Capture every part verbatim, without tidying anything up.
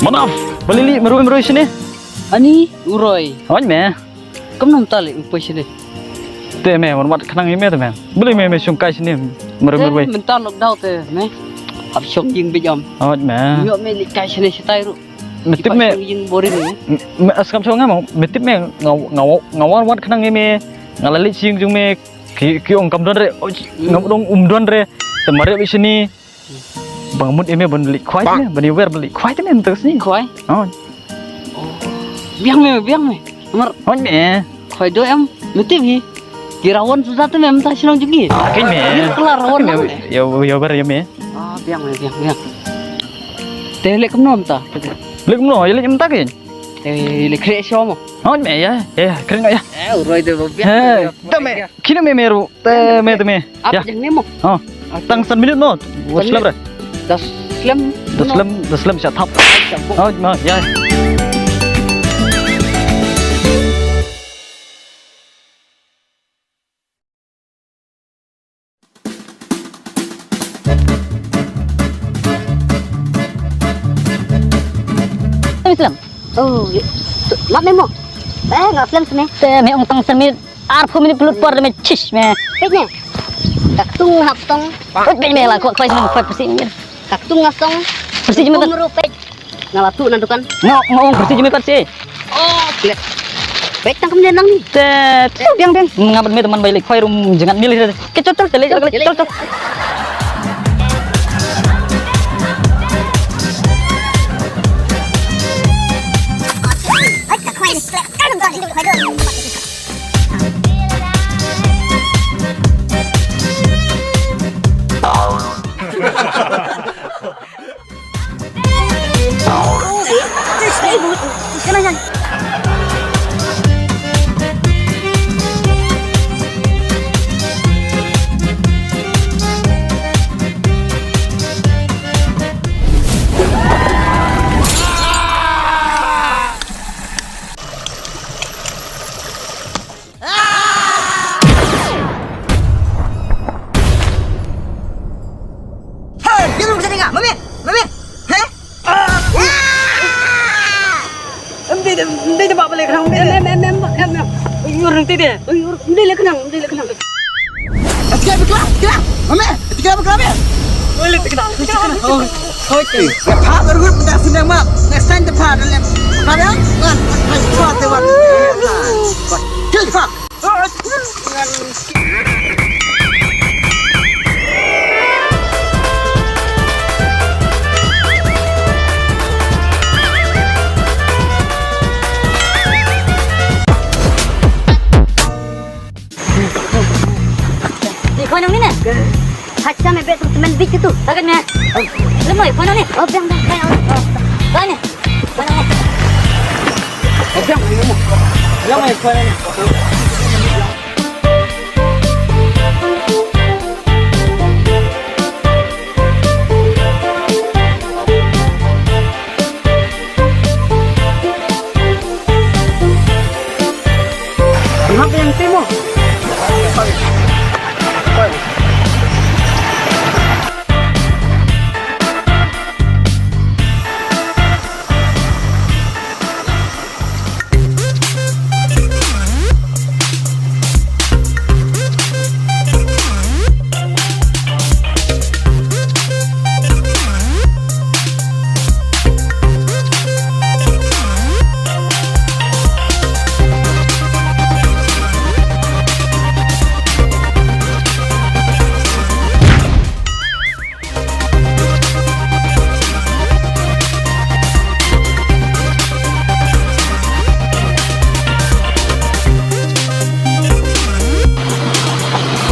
Manaf, balili, meru, meru sini. Ani, uroi. Oi, me. Kumno mynta leh u poi shane? Te me, wan wad khnang ïa me te me. Balei me, me shong kai shane, mrem mrem. Te mynta lockdown te me. Hap shong ïing beit ym. Hooid me. Ïoh me leit kai shane shatai ruh. Me tip me. Shong ïing boring me. Me, as kam shong nga mo, me tip me, nga, nga, nga wan wad khnang ïa me. Nga la leit sha ïing jong me. Ki, ki ong kam don re. Oj, nga dong um don re. Te mareh beit shane. Ba nga mut ïa me ban leit khwai te me, ban ïa wer ban leit khwai te me mynta ka sngi. Khwai? Hooid. Oh. Biang me, biang me. Namar. Hooid me. Khwai do em, me tip hi. Ki rawon suda te me mynta shnong jong ngi. Keiñ me. Ki kylla rawon me. Ïa, ïa wer ïa me. Ah, biang me, biang, biang. Te leit kumno mynta? Leit kumno? Ïa leit mynta keiñ. Te leit khreh shuwa mo. Hooid me ïa, ïa, khreh noh ïa. Eh, u roi te ba biang. Te me, kine me me ruh. Te me, te me. Ap jeng ne mo. Oh. Tang san minit mo. Wat slem re. Das slem. Das slem, das slem sha thap. Sha thap. Oh, ma, ïa. Slem. Oh, mat ne mo. Eh, nga slem sne. Te me ong tang san minit. Arphew minit pynlut por me chis me. Peit ne. Ka ktung hap tong. Peit me la kwah kwah sngewbha peit pyrsi me. Ka ktung nga song. Pyrsi jingmut. Kum ruh peit. Nga la tuh na dukan. Nga nga ong pyrsi jingmut peit si. Oh, klet. Peit tang kumne nang ni. Te tu biang biang. Nga bad me teman bai leit khwai rum jngat mil. Ke chol chol chol chol chol. Hey, dia belum bisa dengar. Mami, Mami. Heh? Em, dia, dia, dia bawa balik kena. Em, em, em, em, em, em. Ui, orang tu dia. Ui, orang, dia lagi kena, dia lagi kena. Tiga bekla, tiga. Mami, tiga bekla, Mami. Boleh, tiga, tiga. Oh, okay. Ya, Pak, baru dah senang, Mak. Next time, the Pak, dah lihat. Pada, kan? Hai, kuat, kuat. Kill the Pak. Di kau nang ni na? Hacha me bet tu men bit tu. Takan ne. Lemoi phone ne. Oh, biang, biang, biang. Phone ne. Phone ne. Oh, biang, biang, biang. Lemoi phone ne. Ngap yang timo.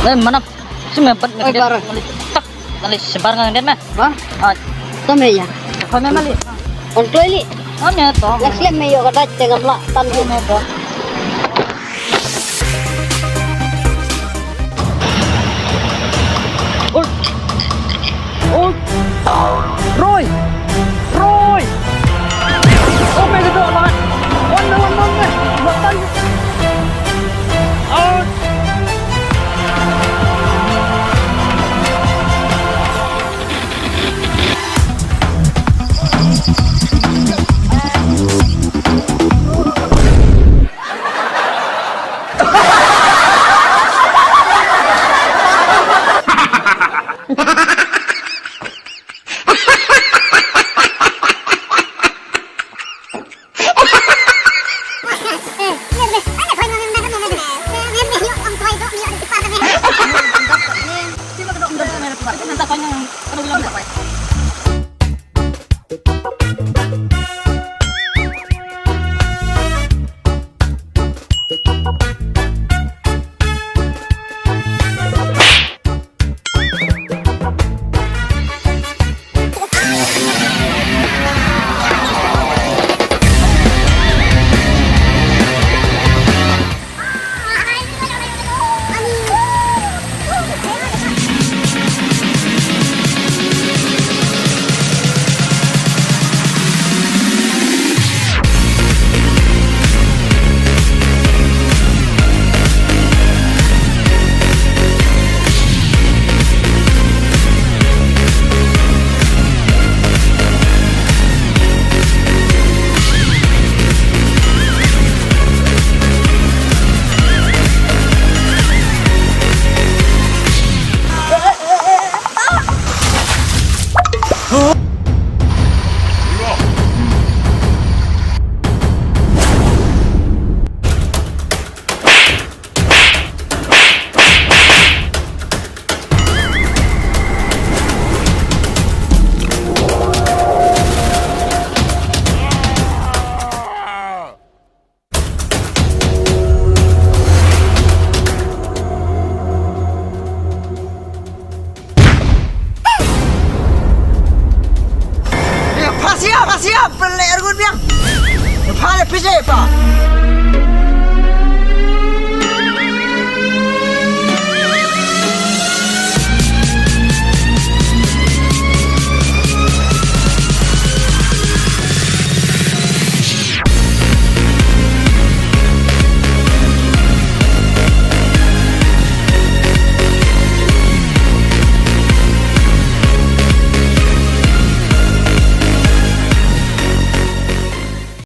Eh, mana? Sime pat me. Oi, bar. Tak, kali sebar ngang den me. Ba? Ah, to me ya. Ko me mali. On toy li. Oh, me to. Lek lek me yo ka dai te ngam la tan. Me to.